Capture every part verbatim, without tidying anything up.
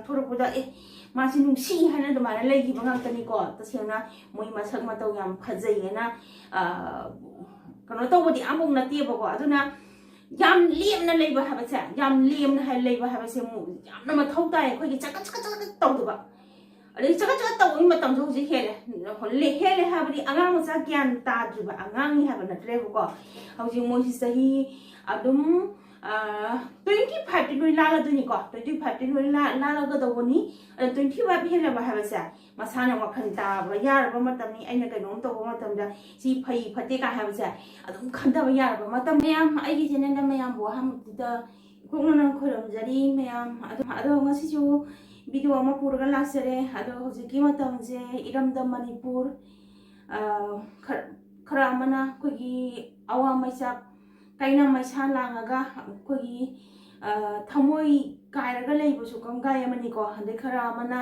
ꯊꯣꯔꯛꯄꯗ ꯑꯦ ꯃꯥꯁꯤ ꯅꯨꯡꯁꯤ ꯍꯥꯏꯅ ꯑꯗꯨꯃꯥꯏꯅ ꯂꯩꯈꯤꯕ ꯉꯥꯛꯇꯅꯤꯀꯣ꯫ ꯇꯁꯦꯡꯅ ꯃꯣꯏ ꯃꯁꯛ ꯃꯇꯧ ꯌꯥꯝ ꯐꯖꯩ ꯍꯥꯏꯅ ꯀꯩꯅꯣ ꯇꯧꯕꯗꯤ ꯑꯃꯐꯥꯎ ꯅꯠꯇꯦꯕꯀꯣ꯫ ꯑꯗꯨꯅ ꯌꯥꯝ ꯂꯦꯝꯅ ꯂꯩꯕ ꯍꯥꯏꯕꯁꯦ, ꯌꯥꯝ ꯂꯦꯝꯅ ꯂꯩꯕ ꯍꯥꯏꯕꯁꯦ ꯑꯃꯨꯛ ꯌꯥꯝꯅ ꯃꯊꯧ ꯇꯥꯏ꯫ ꯑꯩꯈꯣꯏꯒꯤ ꯆꯀꯠ ꯆꯀꯠ ꯆꯀꯠ ꯇꯧꯗꯕ, ꯑꯗꯩ ꯆꯀꯠ ꯆꯀꯠ ꯇꯧꯕꯒꯤ ꯃꯇꯝꯁꯨ ꯍꯧꯖꯤꯛ ꯍꯦꯜꯂꯦ꯫ ꯍꯦꯜꯂꯦ ꯍꯥꯏꯕꯗꯤ ꯑꯉꯥꯡ ꯃꯆꯥ ꯒ꯭ꯌꯥꯟ ꯇꯥꯗ꯭ꯔꯤꯕ ꯑꯉꯥꯡꯅꯤ ꯍꯥꯏꯕ ꯅꯠꯇ꯭ꯔꯦꯕꯀꯣ꯫ ꯍꯧꯖꯤꯛ ꯃꯣꯏꯁꯤ ꯆꯍꯤ ꯑꯗꯨꯝ ꯇ꯭ꯋꯦꯟꯇꯤ ꯐꯥꯏꯚꯇꯤ ꯂꯣꯏ ꯂꯥꯜꯂꯗꯣꯏꯅꯤꯀꯣ꯫ ꯇ꯭ꯋꯦꯟꯇꯤ ꯐꯥꯏꯚꯇꯤ ꯂꯣꯏ ꯂꯥꯜꯂꯒꯗꯧꯕꯅꯤ꯫ ꯑꯗꯣ ꯇ꯭ꯋꯦꯟꯇꯤ ꯐꯥꯏꯚ ꯍꯦꯜꯂꯕ ꯍꯥꯏꯕꯁꯦ ꯃꯁꯥꯅ ꯋꯥꯈꯜ ꯇꯥꯕ ꯌꯥꯔꯕ ꯃꯇꯝꯅꯤ꯫ ꯑꯩꯅ ꯀꯩꯅꯣꯝ ꯇꯧꯕ ꯃꯇꯝꯗ ꯁꯤ ꯐꯩ ꯐꯠꯇꯦ ꯀꯥꯏ ꯍꯥꯏꯕꯁꯦ ꯑꯗꯨꯝ ꯈꯟꯊꯕ ꯌꯥꯔꯕ ꯃꯇꯝ꯫ ꯃꯌꯥꯝ ꯑꯩꯒꯤ ꯆꯦꯅꯦꯜꯗ ꯃꯌꯥꯝꯕꯨ ꯑꯍꯥꯟꯕꯗꯨꯗ ꯏꯀꯣꯛꯅꯅ ꯈꯣꯏꯔꯝꯖꯔꯤ ꯃꯌꯥꯝ꯫ ꯑꯗꯣ ꯉꯁꯤꯁꯨ ꯚꯤꯗꯤꯑꯣ ꯑꯃ ꯄꯨꯔꯒ ꯂꯥꯛꯆꯔꯦ꯫ ꯑꯗꯣ ꯍꯧꯖꯤꯛꯀꯤ ꯃꯇꯝꯁꯦ ꯏꯔꯝꯗꯝ ꯃꯅꯤꯄꯨꯔ ꯈꯔ ꯑꯃꯅ ꯑꯩꯈꯣꯏꯒꯤ ꯑꯋꯥ ꯃꯩꯆꯥꯛ ꯀꯩꯅ ꯃꯩꯁꯥ ꯂꯥꯡꯉꯒ ꯑꯩꯈꯣꯏꯒꯤ ꯊꯃꯣꯏ ꯀꯥꯏꯔꯒ ꯂꯩꯕꯁꯨ ꯀꯝꯒꯥꯏ ꯑꯃꯅꯤꯀꯣ꯫ ꯑꯗꯩ ꯈꯔ ꯑꯃꯅ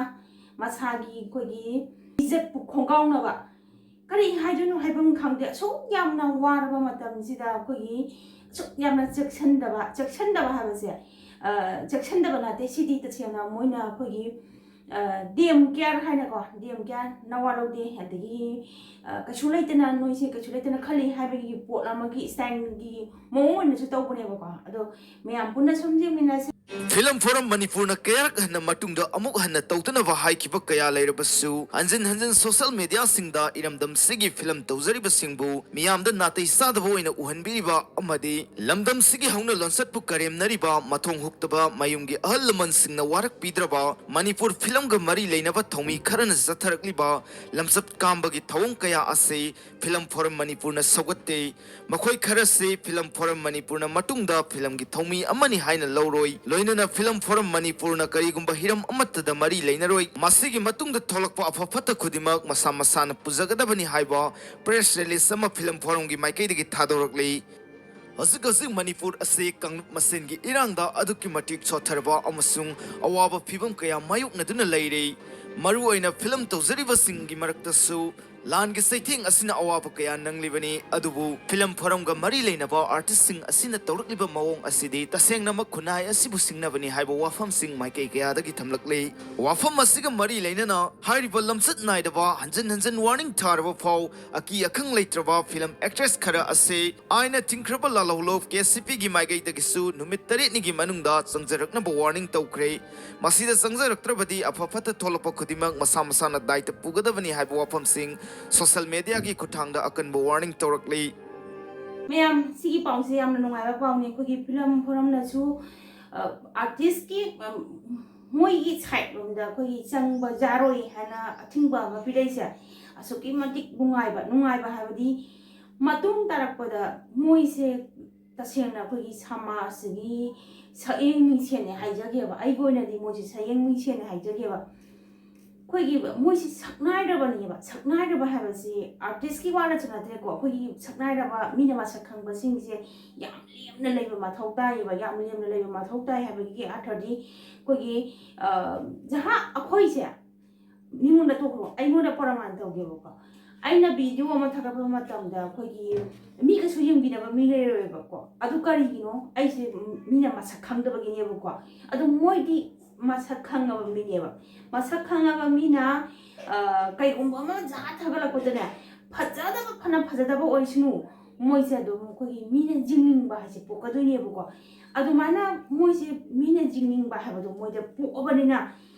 ꯃꯁꯥꯒꯤ ꯑꯩꯈꯣꯏꯒꯤ ꯏꯖꯠꯄꯨ ꯈꯣꯡꯒꯥꯎꯅꯕ, ꯀꯔꯤ ꯍꯥꯏꯗꯣꯏꯅꯣ ꯍꯥꯏꯐꯝ ꯈꯪꯗꯦ꯫ ꯑꯁꯨꯛ ꯌꯥꯝꯅ ꯋꯥꯔꯕ ꯃꯇꯝꯁꯤꯗ ꯑꯩꯈꯣꯏꯒꯤ ꯑꯁꯨꯛ ꯌꯥꯝꯅ ꯆꯦꯛꯁꯤꯟꯗꯕ, ꯆꯦꯛꯁꯤꯟꯗꯕ ꯍꯥꯏꯕꯁꯦ ꯆꯦꯛꯁꯤꯟꯗꯕ ꯅꯠꯇꯦ꯫ ꯁꯤꯗꯤ ꯇꯁꯦꯡꯅ ꯃꯣꯏꯅ ꯑꯩꯈꯣꯏꯒꯤ ꯗꯦꯝ ꯀꯤꯌꯥꯔ ꯍꯥꯏꯅꯀꯣ, ꯗꯦꯝ ꯀꯤꯌꯥꯔ ꯅꯋꯥ ꯂꯧꯗꯦ꯫ ꯑꯗꯒꯤ ꯀꯩꯁꯨ ꯂꯩꯇꯅ, ꯅꯣꯏꯁꯦ ꯀꯩꯁꯨ ꯂꯩꯇꯅ ꯈꯜꯂꯤ ꯍꯥꯏꯕꯒꯤ ꯄꯣꯠ ꯑꯃꯒꯤ ꯁ꯭ꯇꯥꯏꯜꯒꯤ ꯃꯑꯣꯡ ꯑꯣꯏꯅꯁꯨ ꯇꯧꯕꯅꯦꯕꯀꯣ꯫ ꯑꯗꯣ ꯃꯌꯥꯝ ꯄꯨꯟꯅ ꯁꯨꯝ ꯌꯦꯡꯃꯤꯟꯅꯁꯦ꯫ ꯐꯤꯂꯝ ꯐꯣꯔꯝ ꯃꯅꯤꯄꯨꯔꯅ ꯀꯌꯥꯔꯛ ꯍꯟꯅ ꯃꯇꯨꯡꯗ ꯑꯃꯨꯛ ꯍꯟꯅ ꯇꯧꯗꯅꯕ ꯍꯥꯏꯈꯤꯕ ꯀꯌꯥ ꯂꯩꯔꯕꯁꯨ, ꯍꯟꯖꯤꯟ ꯍꯟꯖꯤꯟ ꯁꯣꯁꯦꯜ ꯃꯤꯗꯤꯌꯥꯁꯤꯡꯗ ꯏꯔꯝꯗꯝꯁꯤꯒꯤ ꯐꯤꯂꯝ ꯇꯧꯖꯔꯤꯕꯁꯤꯡꯕꯨ ꯃꯤꯌꯥꯝꯗ ꯅꯥꯇꯩ ꯆꯥꯗꯕ ꯑꯣꯏꯅ ꯎꯍꯟꯕꯤꯔꯤꯕ ꯑꯃꯗꯤ ꯂꯝꯗꯝꯁꯤꯒꯤ ꯍꯧꯅ ꯂꯣꯟꯆꯠꯄꯨ ꯀꯔꯦꯝꯅꯔꯤꯕ, ꯃꯊꯣꯡ ꯍꯨꯛꯇꯕ ꯃꯌꯨꯝꯒꯤ ꯑꯍꯜ ꯂꯃꯟꯁꯤꯡꯅ ꯋꯥꯔꯛꯄꯤꯗ꯭ꯔꯕ, ꯃꯅꯤꯄꯨꯔ ꯐꯤꯂꯝꯒ ꯃꯔꯤ ꯂꯩꯅꯕ ꯊꯧꯃꯤ ꯈꯔꯅ ꯆꯠꯊꯔꯛꯂꯤꯕ ꯂꯝꯆꯠ ꯀꯥꯝꯕꯒꯤ ꯊꯧꯑꯣꯡ ꯀꯌꯥ ꯑꯁꯤ ꯐꯤꯂꯝ ꯐꯣꯔꯝ ꯃꯅꯤꯄꯨꯔꯅ ꯁꯧꯒꯠꯇꯦ꯫ ꯃꯈꯣꯏ ꯈꯔꯁꯤ ꯐꯤꯂꯝ ꯐꯣꯔꯝ ꯃꯅꯤꯄꯨꯔꯅ ꯃꯇꯨꯡꯗ ꯐꯤꯂꯝꯒꯤ ꯊꯧꯃꯤ ꯑꯃꯅꯤ ꯍꯥꯏꯅ ꯂꯧꯔꯣꯏ꯫ ꯂꯣꯏꯅꯅ ꯐꯤꯂꯝ ꯐꯣꯔꯝ ꯃꯅꯤꯄꯨꯔꯅ ꯀꯔꯤꯒꯨꯝꯕ ꯍꯤꯔꯝ ꯑꯃꯠꯇꯗ ꯃꯔꯤ ꯂꯩꯅꯔꯣꯏ꯫ ꯃꯁꯤꯒꯤ ꯃꯇꯨꯡꯗ ꯊꯣꯛꯂꯛꯄ ꯑꯐ ꯐꯠꯇ ꯈꯨꯗꯤꯡꯃꯛ ꯃꯁꯥ ꯃꯁꯥꯅ ꯄꯨꯖꯒꯗꯕꯅꯤ ꯍꯥꯏꯕ ꯄ꯭ꯔꯦꯁ ꯔꯤꯂꯤꯖ ꯑꯃ ꯐꯤꯂꯝ ꯐꯣꯔꯝꯒꯤ ꯃꯥꯏꯀꯩꯗꯒꯤ ꯊꯥꯗꯣꯔꯛꯂꯤ꯫ ꯍꯧꯖꯤꯛ ꯍꯧꯖꯤꯛ ꯃꯅꯤꯄꯨꯔ ꯑꯁꯤ ꯀꯥꯡꯂꯨꯞ ꯃꯁꯦꯟꯒꯤ ꯏꯔꯥꯡꯗ ꯑꯗꯨꯛꯀꯤ ꯃꯇꯤꯛ ꯁꯣꯠꯊꯔꯕ ꯑꯃꯁꯨꯡ ꯑꯋꯥꯕ ꯐꯤꯕꯝ ꯀꯌꯥ ꯃꯥꯌꯣꯛꯅꯗꯨꯅ ꯂꯩꯔꯤ꯫ ꯃꯔꯨꯑꯣꯏꯅ ꯐꯤꯂꯝ ꯇꯧꯖꯔꯤꯕꯁꯤꯡꯒꯤ ꯃꯔꯛꯇꯁꯨ ꯂꯥꯟꯒꯤ ꯆꯩꯊꯦꯡ ꯑꯁꯤꯅ ꯑꯋꯥꯕ ꯀꯌꯥ ꯅꯪꯂꯤꯕꯅꯤ, ꯑꯗꯨꯕꯨ ꯐꯤꯂꯝ ꯐꯣꯔꯝꯒ ꯃꯔꯤ ꯂꯩꯅꯕ ꯑꯥꯔꯇꯤꯁꯁꯤꯡ ꯑꯁꯤꯅ ꯇꯧꯔꯛꯂꯤꯕ ꯃꯑꯣꯡ ꯑꯁꯤꯗꯤ ꯇꯁꯦꯡꯅꯃꯛ ꯈꯨꯟꯅꯥꯏ ꯑꯁꯤꯕꯨ ꯁꯤꯡꯅꯕꯅꯤ ꯍꯥꯏꯕ ꯋꯥꯐꯝꯁꯤꯡ ꯃꯥꯏꯀꯩ ꯀꯌꯥꯗꯒꯤ ꯊꯝꯂꯛꯂꯤ꯫ ꯋꯥꯐꯝ ꯑꯁꯤꯒ ꯃꯔꯤ ꯂꯩꯅꯅ ꯍꯥꯏꯔꯤꯕ ꯂꯝꯆꯠ ꯅꯥꯏꯗꯕ, ꯍꯟꯖꯤꯟ ꯍꯟꯖꯤꯟ ꯋꯥꯔꯅꯤꯡ ꯊꯥꯔꯕ ꯐꯥꯎ ꯑꯀꯤ ꯑꯈꯪ ꯂꯩꯇ꯭ꯔꯕ ꯐꯤꯂꯝ ꯑꯦꯛꯇ꯭ꯔꯦꯁ ꯈꯔ ꯑꯁꯤ ꯑꯥꯏꯟꯅ ꯊꯤꯡꯈ꯭ꯔꯕ ꯂꯥꯜꯍꯧꯂꯨꯞ ꯀꯦ ꯁꯤ ꯄꯤꯒꯤ ꯃꯥꯏꯀꯩꯗꯒꯤꯁꯨ ꯅꯨꯃꯤꯠ ꯇꯔꯦꯠꯅꯤꯒꯤ ꯃꯅꯨꯡꯗ ꯆꯪꯖꯔꯛꯅꯕ ꯋꯥꯔꯅꯤꯡ ꯇꯧꯈ꯭ꯔꯦ꯫ ꯃꯁꯤꯗ ꯆꯪꯖꯔꯛꯇ꯭ꯔꯕꯗꯤ ꯑꯐ ꯐꯠꯇ ꯊꯣꯛꯂꯛꯄ ꯈꯨꯗꯤꯡꯃꯛ ꯃꯁꯥ ꯃꯁꯥꯅ ꯗꯥꯏꯇ ꯄꯨꯒꯗꯕꯅꯤ ꯍꯥꯏꯕ ꯋꯥꯐꯝꯁꯤꯡ ꯁꯣꯁꯦꯜ ꯃꯦꯗꯤꯌꯥꯒꯤ ꯈꯨꯠꯊꯥꯡꯗ ꯑꯀꯟꯕ ꯋꯥꯔꯅꯤꯡ ꯇꯧꯔꯛꯂꯤ꯫ ꯃꯌꯥꯝ, ꯁꯤꯒꯤ ꯄꯥꯎꯁꯦ ꯌꯥꯝꯅ ꯅꯨꯡꯉꯥꯏꯕ ꯄꯥꯎꯅꯤ꯫ ꯑꯩꯈꯣꯏꯒꯤ ꯐꯤꯂꯝ ꯐꯣꯔꯝꯅꯁꯨ, ꯑ, ꯑꯥꯔꯇꯤꯁꯀꯤ, ꯑꯝ, ꯃꯣꯏꯒꯤ ꯁꯥꯏꯠ ꯂꯣꯝꯗ ꯑꯩꯈꯣꯏꯒꯤ ꯆꯪꯕ ꯌꯥꯔꯣꯏ ꯍꯥꯏꯅ ꯑꯊꯤꯡꯕ ꯑꯃ ꯄꯤꯔꯛꯏꯁꯦ ꯑꯁꯨꯛꯀꯤ ꯃꯇꯤꯛ ꯅꯨꯡꯉꯥꯏꯕ, ꯅꯨꯡꯉꯥꯏꯕ ꯍꯥꯏꯕꯗꯤ ꯃꯇꯨꯡ ꯇꯥꯔꯛꯄꯗ ꯃꯣꯏꯁꯦ ꯇꯁꯦꯡꯅ ꯑꯩꯈꯣꯏꯒꯤ ꯁꯃꯥꯖꯁꯤꯒꯤ ꯁꯛꯌꯦꯡ ꯃꯤꯡꯁꯦꯟꯅꯦ ꯍꯥꯏꯖꯒꯦꯕ꯫ ꯑꯩꯒꯤ ꯑꯣꯏꯅꯗꯤ ꯃꯣꯏꯁꯦ ꯁꯛꯌꯦꯡ ꯃꯤꯡꯁꯦꯟꯅꯦ ꯍꯥꯏꯖꯒꯦꯕ꯫ ꯑꯩꯈꯣꯏꯒꯤ ꯃꯣꯏꯁꯤ ꯁꯛꯅꯥꯏꯔꯕꯅꯦꯕ꯫ ꯁꯛꯅꯥꯏꯔꯕ ꯍꯥꯏꯕꯁꯤ ꯑꯥꯔꯇꯤꯁꯀꯤ ꯋꯥ ꯅꯠꯇ ꯅꯠꯇ꯭ꯔꯦꯀꯣ꯫ ꯑꯩꯈꯣꯏꯒꯤ ꯁꯛꯅꯥꯏꯔꯕ, ꯃꯤꯅ ꯃꯁꯛ ꯈꯪꯕꯁꯤꯡꯁꯦ ꯌꯥꯝ ꯂꯦꯝꯅ ꯂꯩꯕ ꯃꯊꯧ ꯇꯥꯏꯌꯦꯕ꯫ ꯌꯥꯝ ꯂꯦꯝꯅ ꯂꯩꯕ ꯃꯊꯧ ꯇꯥꯏ ꯍꯥꯏꯕꯒꯤ ꯑꯥꯔꯊꯗꯤ ꯑꯩꯈꯣꯏꯒꯤ, ꯑ, ꯖꯍꯥ ꯑꯩꯈꯣꯏꯁꯦ ꯃꯤꯉꯣꯟꯗ ꯇꯣꯛꯈ꯭ꯔꯣ, ꯑꯩꯉꯣꯟꯗ ꯄ꯭ꯔꯃꯥꯟ ꯇꯧꯒꯦꯕꯀꯣ꯫ ꯑꯩꯅ ꯚꯤꯗꯤꯑꯣ ꯑꯃ ꯊꯥꯒꯠꯄ ꯃꯇꯝꯗ ꯑꯩꯈꯣꯏꯒꯤ ꯃꯤ ꯀꯩꯁꯨ ꯌꯦꯡꯕꯤꯅꯕ ꯃꯤ ꯂꯩꯔꯣꯏꯕꯀꯣ꯫ ꯑꯗꯨ ꯀꯔꯤꯒꯤꯅꯣ? ꯑꯩꯁꯦ ꯃꯤꯅ ꯃꯁꯛ ꯈꯪꯗꯕꯒꯤꯅꯦꯕꯀꯣ꯫ ꯑꯗꯨ ꯃꯣꯏꯗꯤ ꯃꯁꯛ ꯈꯪꯉꯕ ꯃꯤꯅꯦꯕ꯫ ꯃꯁꯛ ꯈꯪꯉꯕ ꯃꯤꯅ, ꯑ, ꯀꯩꯒꯨꯝꯕ ꯑꯃ ꯖꯥꯠ ꯊꯥꯒꯠꯂꯛꯄꯗꯅꯦ, ꯐꯖꯗꯕ, ꯐꯅ ꯐꯖꯗꯕ ꯑꯣꯏꯁꯅꯨ, ꯃꯣꯏꯁꯦ ꯑꯗꯨꯝ ꯑꯩꯈꯣꯏꯒꯤ ꯃꯤꯅ ꯌꯦꯡꯅꯤꯡꯕ ꯍꯥꯏꯁꯦ ꯄꯣꯛꯀꯗꯣꯏꯅꯦꯕꯀꯣ꯫ ꯑꯗꯨꯃꯥꯏꯅ ꯃꯣꯏꯁꯦ ꯃꯤꯅ ꯌꯦꯡꯅꯤꯡꯕ ꯍꯥꯏꯕꯗꯣ ꯃꯣꯏꯗ ꯄꯣꯛꯑꯕꯅꯤꯅ,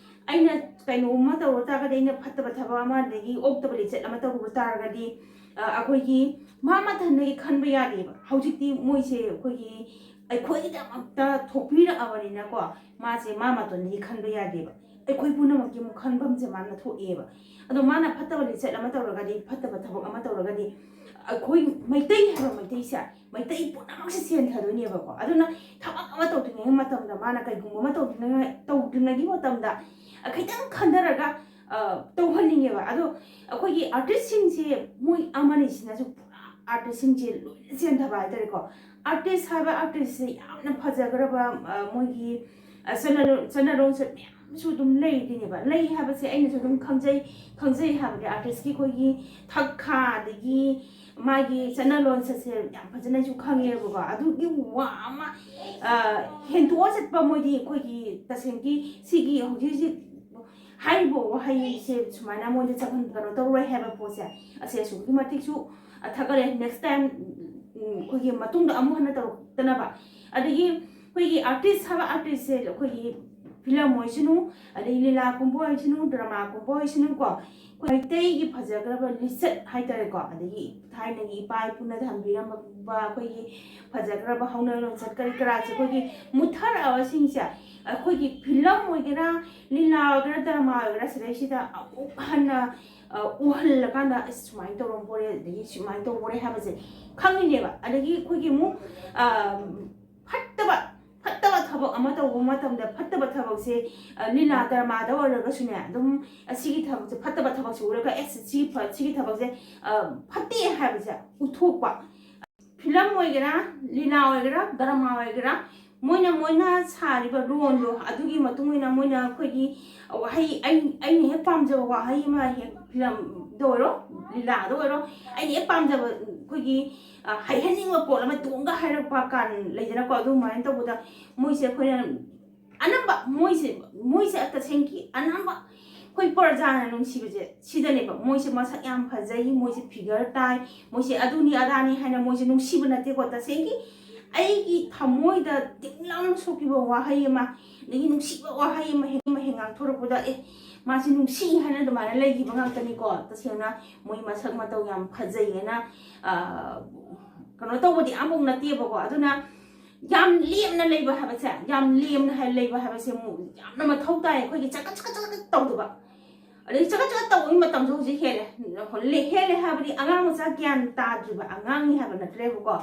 ꯑꯩꯅ ꯀꯩꯅꯣꯝꯃ ꯇꯧꯔꯨ ꯇꯥꯔꯒꯗꯤ, ꯑꯩꯅ ꯐꯠꯇꯕ ꯊꯕꯛ ꯑꯃ, ꯑꯗꯒꯤ ꯑꯣꯛꯇꯕ ꯂꯤꯆꯠ ꯑꯃ ꯇꯧꯔꯨꯕ ꯇꯥꯔꯒꯗꯤ, ꯑ, ꯑꯩꯈꯣꯏꯒꯤ ꯃꯥ ꯃꯊꯟꯗꯒꯤ ꯈꯟꯕ ꯌꯥꯗꯦꯕ꯫ ꯍꯧꯖꯤꯛꯇꯤ ꯃꯣꯏꯁꯦ ꯑꯩꯈꯣꯏꯒꯤ, ꯑꯩꯈꯣꯏꯒꯤꯗꯃꯛꯇ ꯊꯣꯛꯄꯤꯔꯛꯑꯕꯅꯤꯅꯀꯣ, ꯃꯥꯁꯦ ꯃꯥ ꯃꯇꯣꯟꯗꯒꯤ ꯈꯟꯕ ꯌꯥꯗꯦꯕ꯫ ꯑꯩꯈꯣꯏ ꯄꯨꯝꯅꯃꯛꯀꯤ ꯑꯃꯨꯛ ꯈꯟꯐꯝꯁꯦ ꯃꯥꯅ ꯊꯣꯛꯑꯦꯕ꯫ ꯑꯗꯣ ꯃꯥꯅ ꯐꯠꯇꯕ ꯂꯤꯆꯠ ꯑꯃ ꯇꯧꯔꯒꯗꯤ, ꯐꯠꯇꯕ ꯊꯕꯛ ꯑꯃ ꯇꯧꯔꯒꯗꯤ, ꯑꯩꯈꯣꯏ ꯃꯩꯇꯩ ꯍꯥꯏꯕ ꯃꯩꯇꯩꯁꯦ, ꯃꯩꯇꯩ ꯄꯨꯝꯅꯃꯛꯁꯦ ꯆꯦꯟꯊꯗꯣꯏꯅꯦꯕꯀꯣ꯫ ꯑꯗꯨꯅ ꯊꯕꯛ ꯑꯃ ꯇꯧꯗ꯭ꯔꯤꯉꯩ ꯃꯇꯝꯗ, ꯃꯥꯅ ꯀꯩꯒꯨꯝꯕ ꯑꯃ ꯇꯧꯗ꯭ꯔꯤꯉꯩ, ꯇꯧꯗ꯭ꯔꯤꯉꯩꯒꯤ ꯃꯇꯝꯗ, ꯑ, ꯈꯤꯇꯪ ꯈꯟꯊꯔꯒ, ꯑ, ꯇꯧꯍꯟꯅꯤꯡꯉꯦꯕ꯫ ꯑꯗꯣ ꯑꯩꯈꯣꯏꯒꯤ ꯑꯥꯔꯇꯤꯁꯁꯤꯡꯁꯦ, ꯃꯣꯏ ꯑꯃꯅꯤꯁꯤꯅꯁꯨ ꯄꯨꯔꯥ ꯑꯥꯔꯇꯤꯁꯁꯤꯡꯁꯦ ꯂꯣꯏꯅ ꯆꯦꯟꯊꯕ ꯍꯥꯏꯇꯥꯔꯦꯀꯣ꯫ ꯑꯥꯔꯇꯤꯁ ꯍꯥꯏꯕ ꯑꯥꯔꯇꯤꯁꯁꯦ ꯌꯥꯝꯅ ꯐꯖꯈ꯭ꯔꯕ, ꯑ, ꯃꯣꯏꯒꯤ, ꯑ, ꯆꯠꯅꯔꯣꯟ-, ꯆꯠꯅꯔꯣꯟꯁꯦ ꯃꯌꯥꯝ ꯁꯨ ꯑꯗꯨꯝ ꯂꯩꯔꯤꯅꯦꯕ꯫ ꯂꯩ ꯍꯥꯏꯕꯁꯦ ꯑꯩꯅꯁꯨ ꯑꯗꯨꯝ ꯈꯪꯖꯩ꯫ ꯈꯪꯖꯩ ꯍꯥꯏꯕꯗꯤ ꯑꯥꯔꯇꯤꯁꯀꯤ ꯑꯩꯈꯣꯏꯒꯤ ꯊꯛ ꯈꯥ, ꯑꯗꯒꯤ ꯃꯥꯒꯤ ꯆꯠꯅ ꯂꯣꯟꯆꯠꯁꯦ ꯌꯥꯝ ꯐꯖꯅꯁꯨ ꯈꯪꯉꯦꯕꯀꯣ꯫ ꯑꯗꯨꯒꯤ ꯋꯥ ꯑꯃ, ꯑ, ꯍꯦꯟꯗꯣꯛꯑ ꯆꯠꯄ ꯃꯣꯏꯗꯤ ꯑꯩꯈꯣꯏꯒꯤ ꯇꯁꯦꯡꯒꯤ ꯁꯤꯒꯤ ꯍꯧꯖꯤꯛ ꯍꯧꯖꯤꯛ ꯍꯥꯏꯔꯤꯕ ꯋꯥꯍꯩꯁꯦ ꯁꯨꯃꯥꯏꯅ ꯃꯣꯏꯗ ꯆꯪꯍꯟ-, ꯀꯩꯅꯣ ꯇꯧꯔꯣꯏ ꯍꯥꯏꯕ ꯄꯣꯠꯁꯦ, ꯑꯁꯦ ꯑꯁꯨꯛꯀꯤ ꯃꯇꯤꯛꯁꯨ ꯊꯥꯒꯠꯂꯦ꯫ Next time, ꯎꯝ, ꯑꯩꯈꯣꯏꯒꯤ ꯃꯇꯨꯡꯗ ꯑꯃꯨꯛ ꯍꯟꯅ ꯇꯧꯔꯛꯇꯅꯕ꯫ ꯑꯗꯒꯤ ꯑꯩꯈꯣꯏꯒꯤ ꯑꯥꯔꯇꯤꯁ ꯍꯥꯏꯕ ꯑꯥꯔꯇꯤꯁꯁꯦ ꯑꯩꯈꯣꯏꯒꯤ ꯐꯤꯂꯝ ꯑꯣꯏꯁꯅꯨ, ꯑꯗꯩ ꯂꯤꯂꯥ ꯀꯨꯝꯕ ꯑꯣꯏꯁꯅꯨ, ꯗ꯭ꯔꯃꯥ ꯀꯨꯝꯕ ꯑꯣꯏꯁꯅꯨꯀꯣ, ꯑꯩꯈꯣꯏ ꯃꯩꯇꯩꯒꯤ ꯐꯖꯈ꯭ꯔꯕ ꯂꯤꯆꯠ ꯍꯥꯏꯇꯥꯔꯦꯀꯣ, ꯑꯗꯒꯤ ꯊꯥꯏꯅꯒꯤ ꯏꯄꯥ ꯏꯄꯨꯅ ꯊꯝꯕꯤꯔꯝꯕ ꯑꯩꯈꯣꯏꯒꯤ ꯐꯖꯈ꯭ꯔꯕ ꯍꯧꯅ ꯂꯣꯟꯆꯠ ꯀꯔꯤ ꯀꯔꯥꯁꯦ ꯑꯩꯈꯣꯏꯒꯤ ꯃꯨꯠꯊꯔꯛꯑꯕꯁꯤꯡꯁꯦ ꯑꯩꯈꯣꯏꯒꯤ ꯐꯤꯂꯝ ꯑꯣꯏꯒꯦꯔꯥ, ꯂꯤꯂꯥ ꯑꯣꯏꯒꯦꯔꯥ, ꯗ꯭ꯔꯃꯥ ꯑꯣꯏꯒꯦꯔꯥ, ꯁꯤꯗꯩꯁꯤꯗ ꯑꯃꯨꯛ ꯍꯟꯅ, ꯑ, ꯎꯍꯜꯂꯀꯥꯟꯗ, "ꯑꯁ, ꯁꯨꯃꯥꯏꯅ ꯇꯧꯔꯝꯕꯣꯔꯦ, ꯑꯗꯒꯤ ꯁꯨꯃꯥꯏꯅ ꯇꯧꯕꯣꯔꯦ" ꯍꯥꯏꯕꯁꯦ ꯈꯪꯉꯤꯅꯦꯕ꯫ ꯑꯗꯒꯤ ꯑꯩꯈꯣꯏꯒꯤ ꯑꯃꯨꯛ, ꯑ, ꯐꯠꯇꯕ, ꯐꯠꯇꯕ ꯊꯕꯛ ꯑꯃ ꯇꯧꯕ ꯃꯇꯝꯗ ꯐꯠꯇꯕ ꯊꯕꯛꯁꯦ, ꯑ, ꯂꯤꯂꯥ ꯗ꯭ꯔꯃꯥꯗ ꯑꯣꯏꯔꯒꯁꯨꯅꯦ, ꯑꯗꯨꯝ ꯑꯁꯤꯒꯤ ꯊꯕꯛꯁꯦ, ꯐꯠꯇꯕ ꯊꯕꯛꯁꯦ ꯎꯔꯒ, "ꯑꯦꯁ, ꯁꯤ ꯐ-, ꯁꯤꯒꯤ ꯊꯕꯛꯁꯦ, ꯑ, ꯐꯠꯇꯦ" ꯍꯥꯏꯕꯁꯦ ꯎꯠꯊꯣꯛꯄ꯫ ꯐꯤꯂꯝ ꯑꯣꯏꯒꯦꯔꯥ, ꯂꯤꯂꯥ ꯑꯣꯏꯒꯦꯔꯥ, ꯗ꯭ꯔꯃꯥ ꯑꯣꯏꯒꯦꯔꯥ, ꯃꯣꯏꯅ, ꯃꯣꯏꯅ ꯁꯥꯔꯤꯕ ꯔꯣꯜꯗꯣ, ꯑꯗꯨꯒꯤ ꯃꯇꯨꯡ ꯏꯟꯅ ꯃꯣꯏꯅ ꯑꯩꯈꯣꯏꯒꯤ ꯋꯥꯍꯩ, ꯑꯩ-, ꯑꯩꯅ ꯍꯦꯛ ꯄꯥꯝꯖꯕ ꯋꯥꯍꯩ ꯑꯃ ꯍꯦꯛ ꯐꯤꯂꯝꯗ ꯑꯣꯏꯔꯣ, ꯂꯤꯂꯥꯗ ꯑꯣꯏꯔꯣ, ꯑꯩꯅ ꯍꯦꯛ ꯄꯥꯝꯖꯕ ꯑꯩꯈꯣꯏꯒꯤ, ꯑ, ꯍꯩꯍꯟꯅꯤꯡꯕ ꯄꯣꯠ ꯑꯃ ꯇꯣꯡꯒ ꯍꯥꯏꯔꯛꯄ ꯀꯥꯟ ꯂꯩꯗꯅꯀꯣ, ꯑꯗꯨꯃꯥꯏꯅ ꯇꯧꯕꯗ ꯃꯣꯏꯁꯦ ꯑꯩꯈꯣꯏꯅ ꯑꯅꯝꯕ ꯃꯣꯏꯁꯦ, ꯃꯣꯏꯁꯦ ꯇꯁꯦꯡꯒꯤ ꯑꯅꯝꯕ ꯑꯩꯈꯣꯏ ꯄ꯭ꯔꯖꯥꯅ ꯅꯨꯡꯁꯤꯕꯁꯦ ꯁꯤꯗꯅꯦꯕ꯫ ꯃꯣꯏꯁꯦ ꯃꯁꯛ ꯌꯥꯝ ꯐꯖꯩ, ꯃꯣꯏꯁꯦ ꯐꯤꯒꯔ ꯇꯥꯏ, ꯃꯣꯏꯁꯦ ꯑꯗꯨꯅꯤ ꯑꯗꯥꯅꯤ ꯍꯥꯏꯅ ꯃꯣꯏꯁꯦ ꯅꯨꯡꯁꯤꯕ ꯅꯠꯇꯦꯀꯣ꯫ ꯇꯁꯦꯡꯒꯤ ꯑꯩꯒꯤ ꯊꯃꯣꯏꯗ ꯇꯤꯡ ꯂꯥꯎꯅ ꯁꯣꯛꯈꯤꯕ ꯋꯥꯍꯩ ꯑꯃ, ꯑꯗꯒꯤ ꯅꯨꯡꯁꯤꯕ ꯋꯥꯍꯩ ꯑꯃ ꯍꯦꯛ, ꯑꯃ ꯍꯦꯛ ꯉꯥꯡꯊꯣꯔꯛꯄꯗ, "ꯑꯦ, ꯃꯥꯁꯦ ꯅꯨꯡꯁꯤ" ꯍꯥꯏꯅ ꯑꯗꯨꯃꯥꯏꯅ ꯂꯩꯈꯤꯕ ꯉꯥꯛꯇꯅꯤꯀꯣ꯫ ꯇꯁꯦꯡꯅ ꯃꯣꯏ ꯃꯁꯛ ꯃꯇꯧ ꯌꯥꯝ ꯐꯖꯩ ꯍꯥꯏꯅ, ꯑ, ꯀꯩꯅꯣ ꯇꯧꯕꯗꯤ ꯑꯃꯐꯥꯎ ꯅꯠꯇꯦꯕꯀꯣ꯫ ꯑꯗꯨꯅ ꯌꯥꯝ ꯂꯦꯝꯅ ꯂꯩꯕ ꯍꯥꯏꯕꯁꯦ, ꯌꯥꯝ ꯂꯦꯝꯅ ꯍꯥꯏ-, ꯂꯩꯕ ꯍꯥꯏꯕꯁꯦ ꯑꯃꯨꯛ ꯌꯥꯝꯅ ꯃꯊꯧ ꯇꯥꯏ꯫ ꯑꯩꯈꯣꯏꯒꯤ ꯆꯀꯠ ꯆꯀꯠ ꯆꯀꯠ ꯇꯧꯗꯕ, ꯑꯗꯩ ꯆꯀꯠ ꯆꯀꯠ ꯇꯧꯕꯒꯤ ꯃꯇꯝꯁꯨ ꯍꯧꯖꯤꯛ ꯍꯦꯜꯂꯦ꯫ ꯂꯦ-, ꯍꯦꯜꯂꯦ ꯍꯥꯏꯕꯗꯤ ꯑꯉꯥꯡ ꯃꯆꯥ ꯒ꯭ꯌꯥꯟ ꯇꯥꯗ꯭ꯔꯤꯕ ꯑꯉꯥꯡꯅꯤ ꯍꯥꯏꯕ ꯅꯠꯇ꯭ꯔꯦꯕꯀꯣ꯫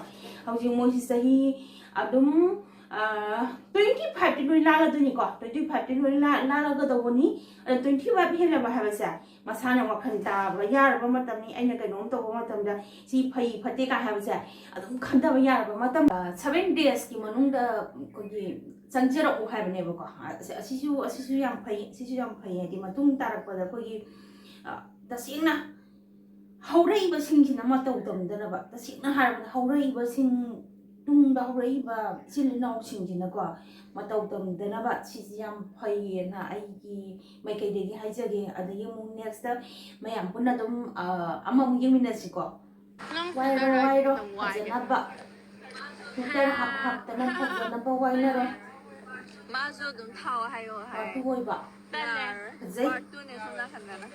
ꯍꯧꯖꯤꯛ ꯃꯣꯏꯁꯤ ꯆꯍꯤ ꯑꯗꯨꯝ, ꯑ, twenty five ꯇꯤ ꯂꯣꯏ ꯂꯥꯜꯂꯗꯣꯏꯅꯤꯀꯣ, twenty five ꯇꯤ ꯂꯣꯏ ꯂꯥ-, ꯂꯥꯜꯂꯒꯗꯧꯕꯅꯤ꯫ ꯑꯗꯣ twenty five ꯍꯦꯜꯂꯕ ꯍꯥꯏꯕꯁꯦ ꯃꯁꯥꯅ ꯋꯥꯈꯜ ꯇꯥꯕ ꯌꯥꯔꯕ ꯃꯇꯝꯅꯤ꯫ ꯑꯩꯅ ꯀꯩꯅꯣꯝ ꯇꯧꯕ ꯃꯇꯝꯗ ꯁꯤ ꯐꯩ ꯐꯠꯇꯦ ꯀꯥꯏ ꯍꯥꯏꯕꯁꯦ ꯑꯗꯨꯝ ꯈꯟꯊꯕ ꯌꯥꯔꯕ ꯃꯇꯝ꯫ ꯑ, seven days ꯀꯤ ꯃꯅꯨꯡꯗ ꯑꯩꯈꯣꯏꯒꯤ ꯆꯪꯖꯔꯛꯎ ꯍꯥꯏꯕꯅꯦꯕꯀꯣ꯫ ꯑꯁ-, ꯑꯁꯤꯁꯨ, ꯑꯁꯤꯁꯨ ꯌꯥꯝ ꯐꯩ, ꯑꯁꯤꯁꯨ ꯌꯥꯝ ꯐꯩ꯫ ꯍꯥꯏꯗꯤ ꯃꯇꯨꯡ ꯇꯥꯔꯛꯄꯗ ꯑꯩꯈꯣꯏꯒꯤ, ꯑ, ꯇꯁꯦꯡꯅ ꯍꯧꯔꯛꯏꯕꯁꯤꯡꯁꯤꯅ ꯃꯇꯧ ꯇꯝꯗꯅꯕ, ꯇꯁꯦꯡꯅ ꯍꯥꯏꯔꯕꯗ ꯍꯧꯔꯛꯏꯕꯁꯤꯡ, ꯇꯨꯡꯗ ꯍꯧꯔꯛꯏꯕ ꯏꯆꯤꯜ ꯏꯅꯥꯎꯁꯤꯡꯁꯤꯅꯀꯣ ꯃꯇꯧ ꯇꯝꯗꯅꯕ ꯁꯤꯁꯤ ꯌꯥꯝ ꯐꯩꯌꯦꯅ ꯑꯩꯒꯤ ꯃꯥꯏꯀꯩꯗꯒꯤ ꯍꯥꯏꯖꯒꯦ꯫ ꯑꯗꯒꯤ ꯑꯃꯨꯛ next ꯃꯌꯥꯝ ꯄꯨꯟꯅ ꯑꯗꯨꯝ, ꯑ, ꯑꯃꯃꯨꯛ ꯌꯦꯡꯃꯤꯟꯅꯁꯤꯀꯣ꯫ ꯅꯪ ꯋꯥꯏꯔꯣ, ꯐꯖꯔꯦ, ꯋꯥꯏꯔꯣ, ꯅꯪ ꯋꯥꯏꯒꯦ꯫ ꯐꯖꯅꯕ꯫ Filter ꯍꯥꯞ-, ꯍꯥꯞꯇꯅ ꯐꯖꯅꯕ ꯋꯥꯏꯅꯔꯣ꯫ ꯃꯥꯁꯨ ꯑꯗꯨꯝ ꯊꯥꯎ ꯍꯥꯏꯌꯣ ꯍꯥꯏ꯫ Part two ꯑꯣꯏꯕ꯫ ꯇꯜꯂꯦ꯫ ꯌꯥꯔꯣꯏ꯫ ꯐꯖꯩ꯫ Part two ꯅꯦ ꯁꯣꯝ ꯅꯥꯀꯟꯗꯅ꯫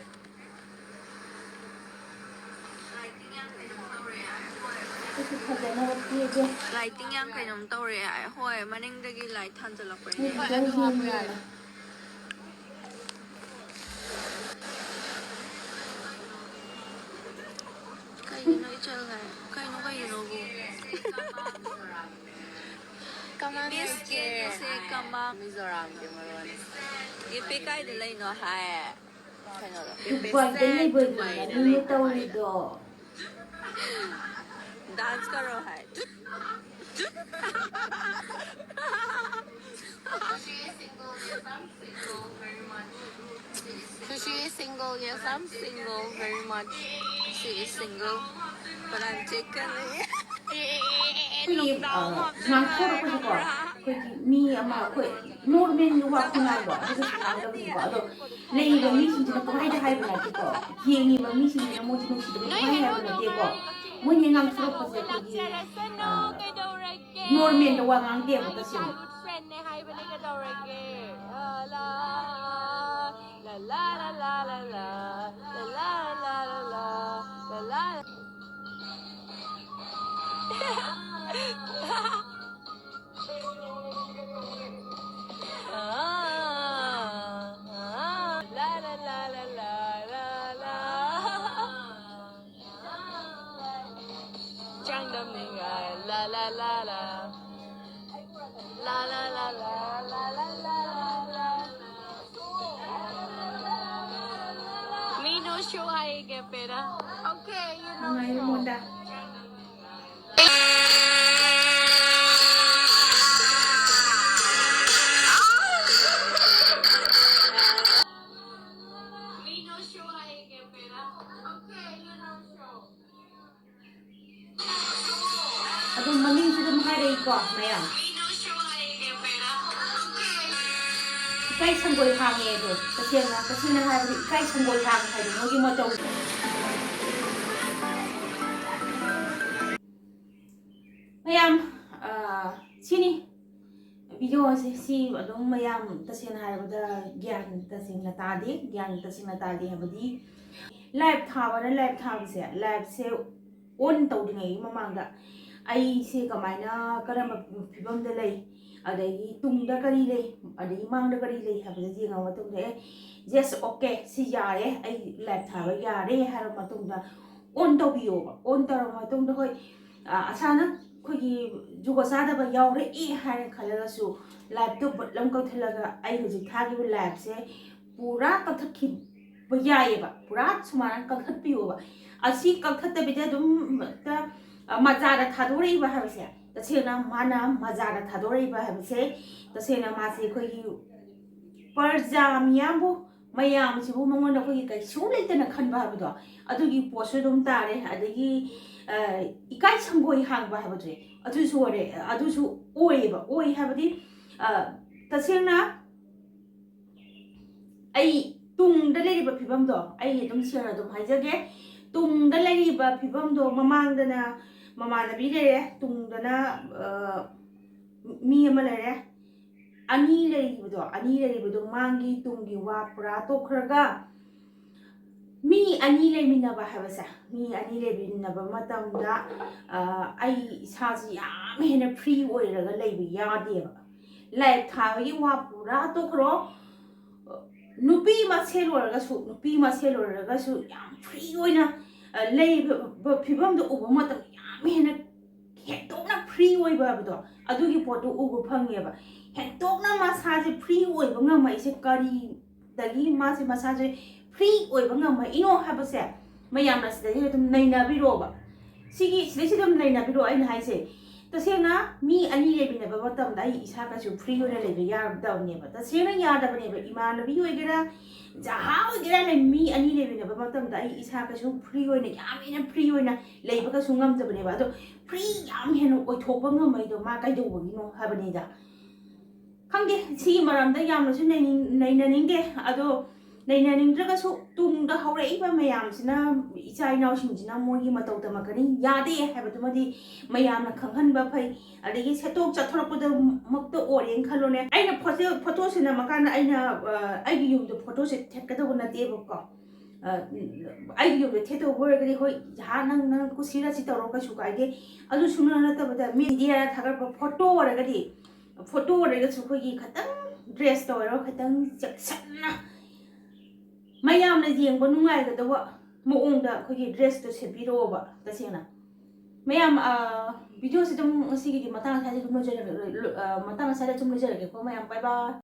ꯑꯩꯁꯨ ꯐꯖꯅꯕ ꯀꯦꯒꯦ꯫ Lighting ꯌꯥꯝ ꯀꯩꯅꯣꯝ ꯇꯧꯔꯦ ꯍꯥꯏ꯫ ꯍꯣꯏ, ꯃꯅꯤꯡꯗꯒꯤ light ꯊꯥꯟꯖꯜꯂꯛꯄꯩꯅꯦ꯫ ꯃꯤ ꯐꯖꯅ ꯌꯦꯡꯉꯦ꯫ ꯀꯩꯒꯤꯅꯣ ꯏꯆꯜ ꯍꯥꯏ? ꯀꯩꯅꯣ, ꯀꯩꯒꯤꯅꯣꯕꯨ? ꯀꯃꯥꯟ ꯃꯤꯁ ꯂꯩꯇꯦ꯫ ꯀꯦꯟ ꯑꯁꯦ ꯀꯃꯥꯟ꯫ ꯃꯤꯖꯣꯔꯥꯝꯒꯤ ꯃꯔꯣꯟ꯫ ꯌꯦꯄꯦ ꯀꯥꯏꯗ ꯂꯩꯅꯣ ꯍꯥꯏ? ꯀꯩꯅꯣꯗꯣ꯫ ꯗꯨꯕꯥꯏꯗ ꯂꯩꯕ ꯗꯨꯕꯥꯏꯗ ꯅꯪꯅ ꯂꯩꯕ ꯇꯧꯔꯤꯗꯣ꯫ Dance ꯀꯔꯣ ꯍꯥꯏ꯫ She is single, yes, I'm single very much. She is single, but I'm taken. ꯑꯩꯈꯣꯏꯒꯤ, ꯑ, ꯉꯥꯡꯊꯣꯔꯛꯄꯁꯦꯀꯣ, ꯑꯩꯈꯣꯏꯒꯤ ꯃꯤ ꯑꯃ, ꯑꯩꯈꯣꯏ normal ꯋꯥ ꯈꯨꯉꯥꯡꯗꯣ ꯑꯗꯨꯒ ꯉꯥꯡꯗꯕꯅꯤꯀꯣ꯫ ꯑꯗꯣ ꯂꯩꯔꯤꯕ ꯃꯤꯁꯤꯡꯁꯤꯅ ꯄꯪꯍꯥꯏꯗ ꯍꯥꯏꯕ ꯅꯠꯇꯦꯀꯣ, ꯌꯦꯡꯉꯤꯕ ꯃꯤꯁꯤꯡꯁꯤꯅ ꯃꯣꯏꯁꯦ ꯅꯨꯡꯁꯤꯗꯕ ꯄꯪꯍꯥꯏ ꯍꯥꯏꯕ ꯅꯠꯇꯦꯀꯣ꯫ ꯃꯣꯏꯅ ꯉꯥꯡꯊꯣꯔꯛꯄꯁꯦ ꯑꯩꯈꯣꯏꯒꯤ, ꯑ, ꯅꯣꯔꯃꯦꯜꯗ ꯋꯥ ꯉꯥꯡꯗꯦꯕ ꯇꯁꯦꯡꯅ꯫ Friend ꯅꯦ ꯍꯥꯏꯕꯅꯦ ꯀꯩꯗꯧꯔꯒꯦ? ꯂꯥ, ꯂꯥ, ꯂꯥ, ꯂꯥ꯫ ꯆꯥꯡꯗꯝꯅꯤꯡꯉꯥꯏ, ꯂꯥ, ꯂꯥ, ꯂꯥ, ꯂꯥ꯫ ꯂꯥ, ꯂꯥ, ꯂꯥ, ꯂꯥ꯫ ꯃꯤꯅꯨꯁꯨ ꯍꯥꯏꯒꯦ ꯄꯦꯔꯥ꯫ Okay, you know ꯅꯨꯡꯉꯥꯏꯔꯤ so꯫ ꯃꯣꯟꯗꯥ꯫ ꯍꯥꯏꯔꯛꯏꯀꯣ ꯃꯌꯥꯝ꯫ ꯏꯀꯥꯏ ꯁꯪꯒꯣꯏ ꯍꯥꯡꯉꯦ ꯑꯗꯣ, ꯇꯁꯦꯡꯅ, ꯇꯁꯦꯡꯅ ꯍꯥꯏꯔꯕꯗꯤ ꯏꯀꯥꯏ ꯁꯪꯒꯣꯏ ꯍꯥꯡꯉꯦ ꯍꯥꯏꯗꯣ ꯃꯣꯏꯒꯤ ꯃꯇꯧ꯫ ꯃꯌꯥꯝ, ꯑ, ꯁꯤꯅꯤ video ꯑꯁꯦ꯫ ꯁꯤ ꯑꯗꯨꯝ ꯃꯌꯥꯝ ꯇꯁꯦꯡꯅ ꯍꯥꯏꯔꯕꯗ ꯒ꯭ꯌꯥꯟ ꯇꯁꯦꯡꯅ ꯇꯥꯗꯦ꯫ ꯒ꯭ꯌꯥꯟ ꯇꯁꯦꯡꯅ ꯇꯥꯗꯦ ꯍꯥꯏꯕꯗꯤ live ꯊꯥꯕꯅ, live ꯊꯥꯕꯁꯦ, liveꯁꯦ on ꯇꯧꯗ꯭ꯔꯤꯉꯩꯒꯤ ꯃꯃꯥꯡꯗ ꯑꯩꯁꯦ ꯀꯃꯥꯏꯅ, ꯀꯔꯝꯕ ꯐꯤꯕꯝꯗ ꯂꯩ, ꯑꯗꯒꯤ ꯇꯨꯡꯗ ꯀꯔꯤ ꯂꯩ, ꯑꯗꯒꯤ ꯃꯥꯡꯗ ꯀꯔꯤ ꯂꯩ ꯍꯥꯏꯕꯁꯦ ꯌꯦꯡꯉ ꯃꯇꯨꯡꯗ, ꯑꯦ, yes, okay, ꯁꯤ ꯌꯥꯔꯦ, ꯑꯩ live ꯊꯥꯕ ꯌꯥꯔꯦ ꯍꯥꯏꯔꯕ ꯃꯇꯨꯡꯗ on ꯇꯧꯕꯤꯌꯣꯕ꯫ On ꯇꯧꯔꯕ ꯃꯇꯨꯡꯗ, ꯍꯣꯏ, ꯑ, ꯑꯁꯥꯅ ꯑꯩꯈꯣꯏꯒꯤ ꯖꯨꯒꯣꯠ ꯆꯥꯗꯕ ꯌꯥꯎꯔꯛꯏ ꯍꯥꯏꯅ ꯈꯜꯂꯒꯁꯨ liveꯇꯨ ꯕꯨꯠ ꯑꯃ ꯀꯛꯊꯠꯂꯒ ꯑꯩ ꯍꯧꯖꯤꯛ ꯊꯥꯈꯤꯕ liveꯁꯦ ꯄꯨꯔꯥ ꯀꯛꯊꯠꯈꯤꯕ ꯌꯥꯏꯑꯕ꯫ ꯄꯨꯔꯥ ꯁꯨꯃꯥꯏꯅ ꯀꯛꯊꯠꯄꯤꯌꯣꯕ꯫ ꯑꯁꯤ ꯀꯛꯊꯠꯇꯕꯤꯗ ꯑꯗꯨꯝ ꯍꯦꯛꯇ, ꯑ, ꯃꯖꯥꯗ ꯊꯥꯗꯣꯔꯛꯏꯕ ꯍꯥꯏꯕꯁꯦ, ꯇꯁꯦꯡꯅ ꯃꯥꯅ ꯃꯖꯥꯗ ꯊꯥꯗꯣꯔꯛꯏꯕ ꯍꯥꯏꯕꯁꯦ, ꯇꯁꯦꯡꯅ ꯃꯥꯁꯦ ꯑꯩꯈꯣꯏꯒꯤ ꯄ꯭ꯔꯖꯥ ꯃꯤꯌꯥꯝꯕꯨ, ꯃꯌꯥꯝꯁꯤꯕꯨ ꯃꯉꯣꯟꯗ ꯑꯩꯈꯣꯏꯒꯤ ꯀꯩꯁꯨ ꯂꯩꯇꯅ ꯈꯟꯕ ꯍꯥꯏꯕꯗꯣ, ꯑꯗꯨꯒꯤ ꯄꯣꯠꯁꯨ ꯑꯗꯨꯝ ꯇꯥꯔꯦ꯫ ꯑꯗꯒꯤ, ꯑ, ꯏꯀꯥꯏ ꯁꯪꯒꯣꯏ ꯍꯥꯡꯕ ꯍꯥꯏꯕꯗꯨꯅꯦ, ꯑꯗꯨꯁꯨ ꯑꯣꯏꯔꯦ, ꯑꯗꯨꯁꯨ ꯑꯣꯏꯌꯦꯕ꯫ ꯑꯣꯏ ꯍꯥꯏꯕꯗꯤ, ꯑ, ꯇꯁꯦꯡꯅ ꯑꯩ ꯇꯨꯡꯗ ꯂꯩꯔꯤꯕ ꯐꯤꯕꯝꯗꯣ ꯑꯩ ꯑꯗꯨꯝ ꯁꯦꯡꯅ ꯑꯗꯨꯝ ꯍꯥꯏꯖꯒꯦ꯫ ꯇꯨꯡꯗ ꯂꯩꯔꯤꯕ ꯐꯤꯕꯝꯗꯣ, ꯃꯃꯥꯡꯗꯅ ꯃꯃꯥꯟꯅꯕꯤ ꯂꯩꯔꯦ, ꯇꯨꯡꯗꯅ, ꯑ, ꯃꯤ ꯑꯃ ꯂꯩꯔꯦ꯫ ꯑꯅꯤ ꯂꯩꯔꯤꯕꯗꯣ, ꯑꯅꯤ ꯂꯩꯔꯤꯕꯗꯣ ꯃꯥꯡꯒꯤ ꯇꯨꯡꯒꯤ ꯋꯥ ꯄꯨꯔꯥ ꯇꯣꯛꯈ꯭ꯔꯒ, ꯃꯤ ꯑꯅꯤ ꯂꯩꯃꯤꯟꯅꯕ ꯍꯥꯏꯕꯁꯦ, ꯃꯤ ꯑꯅꯤ ꯂꯩꯃꯤꯟꯅꯕ ꯃꯇꯝꯗ, ꯑ, ꯑꯩ ꯏꯁꯥꯁꯤ ꯌꯥꯝ ꯍꯦꯟꯅ free ꯑꯣꯏꯔꯒ ꯂꯩꯕ ꯌꯥꯗꯦꯕ꯫ Live ꯊꯥꯕꯒꯤ ꯋꯥ ꯄꯨꯔꯥ ꯇꯣꯛꯈ꯭ꯔꯣ꯫ ꯅꯨꯄꯤ ꯃꯁꯦꯜ ꯑꯣꯏꯔꯒꯁꯨ, ꯅꯨꯄꯤ ꯃꯁꯦꯜ ꯑꯣꯏꯔꯒꯁꯨ ꯌꯥꯝ free ꯑꯣꯏꯅ, ꯑ, ꯂꯩꯕ ꯐꯤꯕꯝꯗꯣ ꯎꯕ ꯃꯇꯝꯗ ꯌꯥꯝ ꯍꯦꯟꯅ ꯍꯦꯟꯇꯣꯛꯅ free ꯑꯣꯏꯕ ꯍꯥꯏꯕꯗꯣ, ꯑꯗꯨꯒꯤ ꯄꯣꯠꯇꯣ ꯎꯕ ꯐꯪꯉꯦꯕ꯫ ꯍꯦꯟꯇꯣꯛꯅ ꯃꯁꯥꯁꯦ free ꯑꯣꯏꯕ ꯉꯝꯃꯛꯏꯁꯦ ꯀꯔꯤꯗꯒꯤ ꯃꯥꯁꯦ ꯃꯁꯥꯁꯦ free ꯑꯣꯏꯕ ꯉꯝꯃꯛꯏꯅꯣ ꯍꯥꯏꯕꯁꯦ ꯃꯌꯥꯝꯅ ꯁꯤꯗꯩꯁꯤꯗ ꯑꯗꯨꯝ ꯅꯩꯅꯕꯤꯔꯣꯕ꯫ ꯁꯤꯒꯤ, ꯁꯤꯗꯩꯁꯤꯗ ꯑꯗꯨꯝ ꯅꯩꯅꯕꯤꯔꯣ꯫ ꯑꯩꯅ ꯍꯥꯏꯁꯦ, ꯇꯁꯦꯡꯅ ꯃꯤ ꯑꯅꯤ ꯂꯩꯃꯤꯟꯅꯕ ꯃꯇꯝꯗ ꯑꯩ ꯏꯁꯥ ꯀꯩꯁꯨ ꯐ꯭ꯔꯤ ꯑꯣꯏꯅ ꯂꯩꯕ ꯌꯥꯗꯕꯅꯦꯕ꯫ ꯇꯁꯦꯡꯅ ꯌꯥꯗꯕꯅꯦꯕ꯫ ꯏꯃꯥꯟꯅꯕꯤ ꯑꯣꯏꯒꯦꯔꯥ, ꯖꯍꯥ ꯑꯣꯏꯒꯦꯔꯥ, ꯂꯩ, ꯃꯤ ꯑꯅꯤ ꯂꯩꯃꯤꯟꯅꯕ ꯃꯇꯝꯗ ꯑꯩ ꯏꯁꯥ ꯀꯩꯁꯨ ꯐ꯭ꯔꯤ ꯑꯣꯏꯅ, ꯌꯥꯝ ꯍꯦꯟꯅ ꯐ꯭ꯔꯤ ꯑꯣꯏꯅ ꯂꯩꯕ ꯀꯩꯁꯨ ꯉꯝꯗꯕꯅꯦꯕ꯫ ꯑꯗꯣ ꯐ꯭ꯔꯤ ꯌꯥꯝ ꯍꯦꯟꯅ ꯑꯣꯏꯊꯣꯛꯄ ꯉꯝꯃꯛꯏꯗꯣ ꯃꯥ ꯀꯩꯗꯧꯕꯒꯤꯅꯣ ꯍꯥꯏꯕꯅꯤꯗ꯫ ꯈꯪꯗꯦ, ꯁꯤꯒꯤ ꯃꯔꯝꯗ ꯌꯥꯝꯅꯁꯨ ꯅꯩꯅꯤꯡ-, ꯅꯩꯅꯅꯤꯡꯗꯦ꯫ ꯑꯗꯣ ꯅꯩꯅꯅꯤꯡꯗ꯭ꯔꯒꯁꯨ ꯇꯨꯡꯗ ꯍꯧꯔꯛꯏꯕ ꯃꯌꯥꯝꯁꯤꯅ, ꯏꯆꯥ ꯏꯅꯥꯎꯁꯤꯡꯁꯤꯅ ꯃꯣꯏꯒꯤ ꯃꯇꯧ ꯇꯝꯃꯛꯀꯅꯤ꯫ ꯌꯥꯗꯦ ꯍꯥꯏꯕꯗꯨꯃꯗꯤ ꯃꯌꯥꯝꯅ ꯈꯪꯍꯟꯕ ꯐꯩ꯫ ꯑꯗꯒꯤ ꯁꯦꯠꯇꯣꯛ ꯆꯠꯊꯣꯔꯛꯄꯗꯃꯛꯇ ꯑꯣꯏꯔꯦꯅ ꯈꯜꯂꯣꯅꯦ, ꯑꯩꯅ ꯐꯣꯇꯣ, ꯐꯣꯇꯣꯁꯦ ꯅꯝꯃꯀꯥꯟꯗ ꯑꯩꯅ, ꯑ, ꯑꯩꯒꯤ ꯌꯨꯝꯗ ꯐꯣꯇꯣꯁꯦ ꯊꯦꯠꯀꯗꯧꯕ ꯅꯠꯇꯦꯕꯀꯣ꯫ ꯑ, ꯑꯩꯒꯤ ꯌꯨꯝꯗ ꯊꯦꯠꯇꯧꯕ ꯑꯣꯏꯔꯒꯗꯤ, ꯍꯣꯏ, ꯖꯍꯥ, ꯅꯪ, ꯅꯪ ꯀꯨꯁꯤꯔꯥꯁꯤ ꯇꯧꯔꯣ, ꯀꯩꯁꯨ ꯀꯥꯏꯗꯦ꯫ ꯑꯗꯨꯁꯨ ꯅꯠꯇꯕꯗ ꯃꯤꯗꯤꯌꯥꯗ ꯊꯥꯒꯠꯄ ꯐꯣꯇꯣ ꯑꯣꯏꯔꯒꯗꯤ, ꯐꯣꯇꯣ ꯑꯣꯏꯔꯒꯁꯨ ꯑꯩꯈꯣꯏꯒꯤ ꯈꯤꯇꯪ ꯗ꯭ꯔꯦꯁꯇ ꯑꯣꯏꯔꯣ, ꯈꯤꯇꯪ ꯆꯦꯛꯁꯤꯟꯅ ꯃꯌꯥꯝꯅ ꯌꯦꯡꯕ ꯅꯨꯡꯉꯥꯏꯒꯗꯧꯕ ꯃꯑꯣꯡꯗ ꯑꯩꯈꯣꯏꯒꯤ ꯗ꯭ꯔꯦꯁꯇꯣ ꯁꯦꯠꯄꯤꯔꯛꯑꯣꯕ꯫ ꯇꯁꯦꯡꯅ ꯃꯌꯥꯝ, ꯑ, ꯚꯤꯗꯤꯑꯣꯁꯤ ꯑꯗꯨꯝ ꯉꯁꯤꯒꯤꯗꯤ ꯃꯇꯥꯡ ꯑꯁ꯭ꯋꯥꯏꯗ ꯑꯗꯨꯝ ꯂꯣꯏꯖꯔꯒꯦ, ꯂꯣꯏ-, ꯂꯣꯏ-, ꯑ, ꯃꯇꯥꯡ ꯑꯁ꯭ꯋꯥꯏꯗ ꯑꯗꯨꯝ ꯂꯣꯏꯖꯔꯒꯦꯀꯣ ꯃꯌꯥꯝ꯫ ꯕꯥꯏ ꯕꯥꯏ꯫